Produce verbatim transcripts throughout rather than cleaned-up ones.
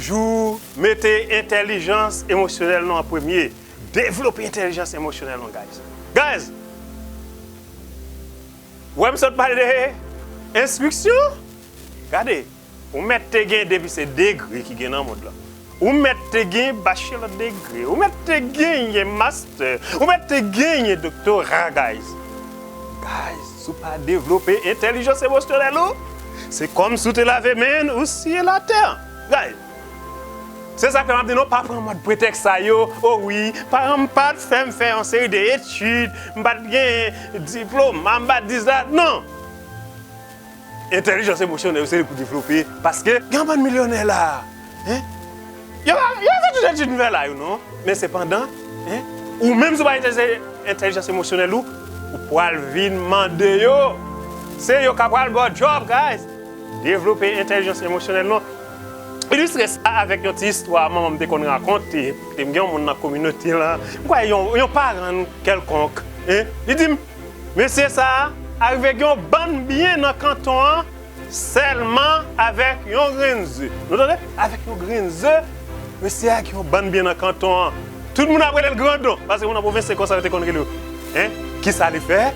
Jou, mete entèlijans emosyonèl nou an premye. Devlope entèlijans emosyonèl nou, guys. Guys, wè m sot pale de enstriksyon? Gade, ou mèt te gen, depi se degre ki gen nan mond lan. Ou mèt te gen bachelò degre, ou mèt te genyen mastè, ou mèt te genyen doktora, guys. Guys, si w pa devlope entèlijans emosyonèl ou, se kòm si w te lave men ou siye latè. Guys, se sa k fè m ap di nou, pa pran mòd pretèks sa yo. O wi, paran m pa t fè m fè yon seri de etid, m pa t gen diplòm, m pa t dis dat. Non! Entèlijans emosyonèl, se li pou devlope. Paske, gen yon bann milyonè la, hein? Yo pa, yo pa fè tout etid m fè la yo, non. Men sepandan, hein? Ou menm si w pa itilize entèlijans emosyonèl ou, ou pral vin mande yo. Se yo k ap pral ba w djòb, guys. Devlope entèlijans emosyonèl nou. Ilistre sa avèk yon ti istwa manman m te konn rakonte. Te m gen yon moun nan kominote lan. M kwè yon, yon paran kèlkonk, hein? Li di m, mesye sa a rive gen yon bann byen nan kanton an sèlman avèk yon grenn ze. Nou tande? Avèk yon grenn ze, mesye a gen yon bann byen nan kanton an. Tout moun ap rele l grandon, paske moun nan pwovens se konsa yo te konn rele yo. Hein? Kisa li fè?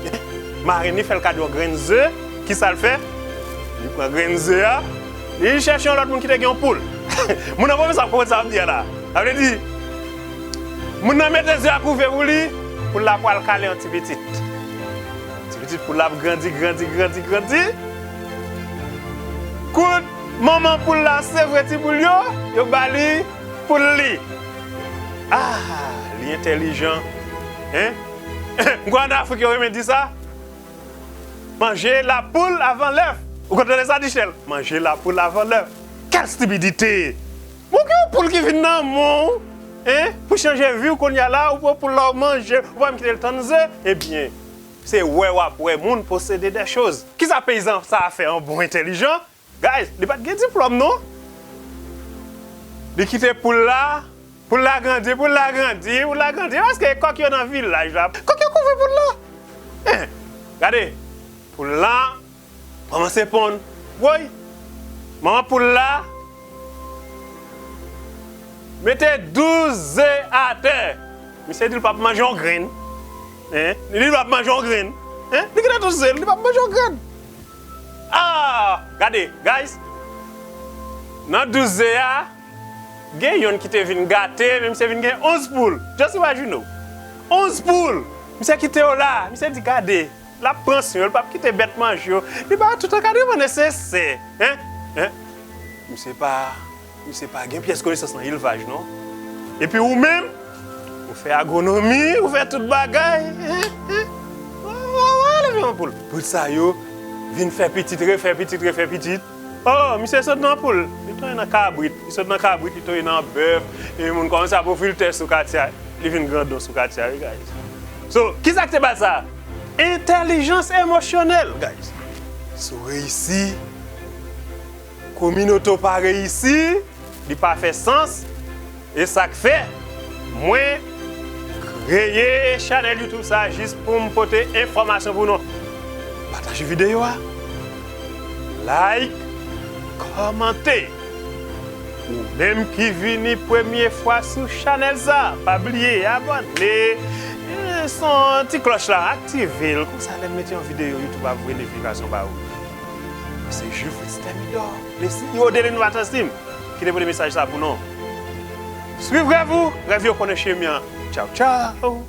Hein? Marenn li fè l kado yon grenn ze. Kisa l fè? Li pran grenn ze a, li chèche yon lòt moun ki te gen yon poul. Moun nan pwovens ap konprann sa m di a la. Sa vle di, moun nan mete ze a kouve pou li, poul la pral kale yon ti pitit. Ti pitit poul la ap grandi, grandi, grandi, grandi. Kout manman poul la sevre ti poul yo, yo ba li poul li. Ah, li entèlijan. Hein? M kwè ann Afrik yo renmen di sa. Manje la poul avan lèf. Ou konn tande sa, Dichèl? Manje la poul avan lèf. Quelle stupidité! Bon, gen yon poul ki vin nan men w, hein? Pou chanje vi w kounye a la, ou pran poul la, ou manje, ou pa menm kite l tann ze. Ebyen, se wè w ap wè moun posede des choses. Kisa peyizan sa a fè an bon entèlijan? Guys, li pa t gen diplòm, non. Li kite poul la, poul la grandi, poul la grandi, poul la grandi. Paske kòk yo nan vilaj la, kòk yo kouvri poul la. Hein, gade, poul la kòmanse ponn. Woy! Manman poul la mete douz ze atè. Misye di l p ap manje yon grenn. Hein? Li di l p ap manje yon grenn. Hein? Li kite douz ze, li p ap manje yon grenn. Ah! Gade, guys. Nan douz ze a, gen yonn ki te vin gate, men misye vin gen onz poul. Just imagine w. Onz poul! Misye kite yo la. Misye di, gade, l ap pran swen yo, l p ap kite bèt manje yo. Li ba yo tout ankadreman nesesè. Hein? Hein? Misye pa, misye pa gen pyès konesans nan elvaj, non. Epi ou menm, ou fè agwonomi, ou fè tout bagay. Hein? Hein? Wa, wa, wa, leve yon poul. Poul sa yo vin fè pitit, refè pitit, refè pitit. Oh, misye sot nan poul, li tonbe nan kabrit, li sot nan kabrit, li tonbe nan bèf, e moun kòmanse ap ofri l tè sou katye a, li vin grandon sou katye a, wi, guys. So, kisa k te ba l sa? Entèlijans emosyonèl, guys. Si w reyisi, kominote w pa reyisi, li pa fè sans. E sa k fè mwen kreye chanèl YouTube sa a, jis pou m pote enfòmasyon pou nou. Pataje videyo a, like, kòmante. Ou menm ki vini premye fwa sou chanèl sa a, pa bliye abòne, e, son ti klòch la, aktive l. Konsa, lè m mete yon videyo, YouTube ap voye notifikasyon ba ou. Se Jufritz Thermidor, le CEO de l'Innovators Team, ki te pote mesaj sa pou nou. Swiv rèv ou, rèv yo konnen chemen an. Tchaw, tchaw.